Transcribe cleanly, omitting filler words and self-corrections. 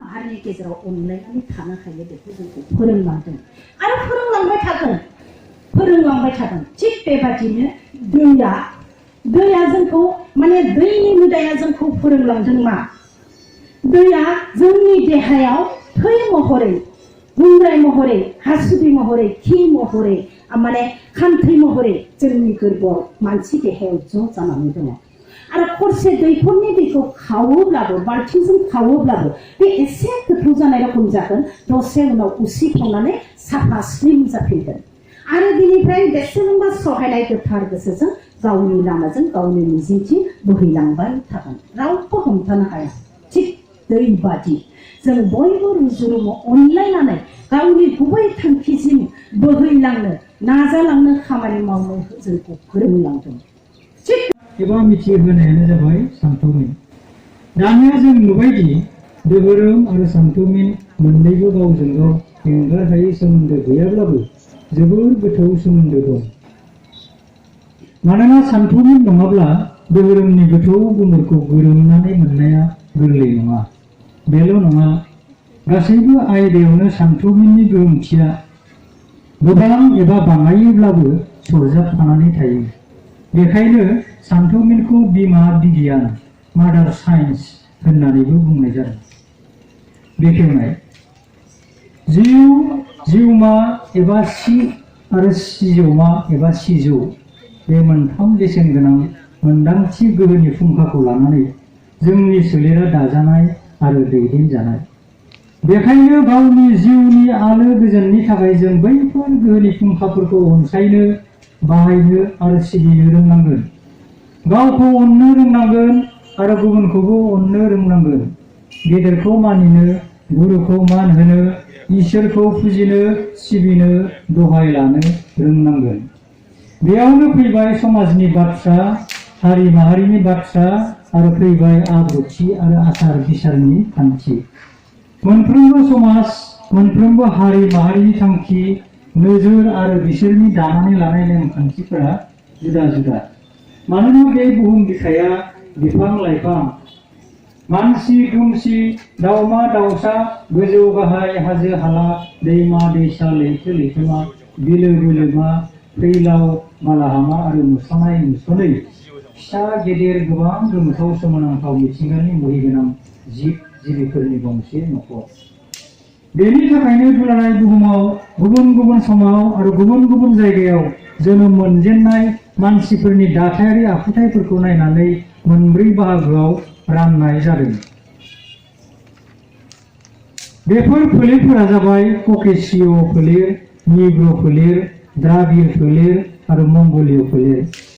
माहारिनि गेजेराव अनलायनानै थानो हायो बेखौ जोंखौ फोरोंलांदों आरो फोरोंलांबाय थादों थिग बेबादिनो दैया जोंखौ माने दैनि हुदाया जोंखौ फोरोंलांदों मा दैया जोंनि देहायाव थै महरै गुंग्राय महरै हासुदै महरै खि महरै माने खान्थै महरै जोंनि गोरबोआव मानसि देहायाव ज' जानानै दङ आरो खरसे दैखरनि दैखौ खावोब्लाबो बाल्थिंजों खावोब्लाबो बे एसे गोथौ जानाय रखम जागोन दसे उनाव उसिखावनानै साफा स्लिम जाफिनगोन आरो बिनिफ्राय बेसेबांबा सहायनाय गोथार गोसोजों गावनि लामाजों गावनि मिजिंथिं बोहैलांबाय थागोन रावबो हमथानो हाया थिग दै बादि जों बयबो रुजु-रुमु अनलायनानै गावनि गुबै थांखिसिम बोहैलांनो नाजालांनो खामानि मावनो जोंखौ फोरोंलांदों थिग एबा मिथिहोनायानो जाबाय सानथौमिन दानिया जों नुबायदि धोरोम आरो सानथौमिन मोननैबो गावजों गाव एंगारहायै सोमोन्दो गैयाब्लाबो जोबोर गोथौ सोमोन्दो दं मानोना सानथौमिन नङाब्ला धोरोमनि गोथौ गुमुरखौ गोरोमनानै मोननाया गोरलै नङा बेल' नङा गासैबो आयदायावनो सानथौमिननि गोहोमथिया गोबां एबा बाङायोब्लाबो सरजाबफानानै थायो बेखायनो सानथौमिनखौ बिमा बिगियान मादार साइन्स होननानैबो बुंनाय जादों बेखेवनाय जिउमा एबा सि आरो सिजौमा एबा सिजौ बे मोनथाम बेसेन गोनां मोनदांथि गोहोनि फुंखाखौ लानानै जोंनि सोलेरा दाजानाय आरो दैदेनजानाय बेखायनो गावनि जिउनि आलो गोजोननि थाखाय जों बैफोर गोहोनि फुंखाफोरखौ अनसायनो बाहायनो आरो सिबिनो रोंनांगोन गावखौ अननो रोंनांगोन आरो गुबुनखौबो अननो रोंनांगोन गेदेरखौ मानिनो गुरुखौ मान होनो इसोरखौ फुजिनो सिबिनो दहाय लानो रोंनांगोन बेयावनो फैबाय समाजनि बाथ्रा हारि माहारिनि बाथ्रा आरो फैबाय आब्रुथि आरो आसार बिसारनि खान्थि मोनफ्रोमबो समाज मोनफ्रोमबो हारि माहारिनि थांखि नोजोर आरो बिसोरनि दानानै लानाय नेमखान्थिफोरा जुदा जुदा मानोना बे बुहुम बिखाया बिफां लाइफां मानसि दुमसि दाउमा दाउसा गोजौ गाहाय हाजो हाला दैमा दैसा लैथो लैथोमा बिलो बिलोमा फैलाव बालाहामा आरो नुसनाय नुसनै फिसा गेदेर गोबां गोमोथाव सोमोनांथाव मिथिंगानि मुहिगोनां जिब जिबिफोरनि गंसे न'खर बेनि थाखायनो दुलाराय बुहुमाव गुबुन गुबुन समाव आरो गुबुन गुबुन जायगायाव जोनोम मोनजेननाय मानसिफोरनि दाथायारि आखुथायफोरखौ नायनानै मोनब्रै बाहागोआव राननाय जादों बेफोर फोलेरफोरा जाबाय ककेशिय' फोलेर निग्र' फोलेर द्राबिड़ फोलेर आरो मंगलीय फोलेर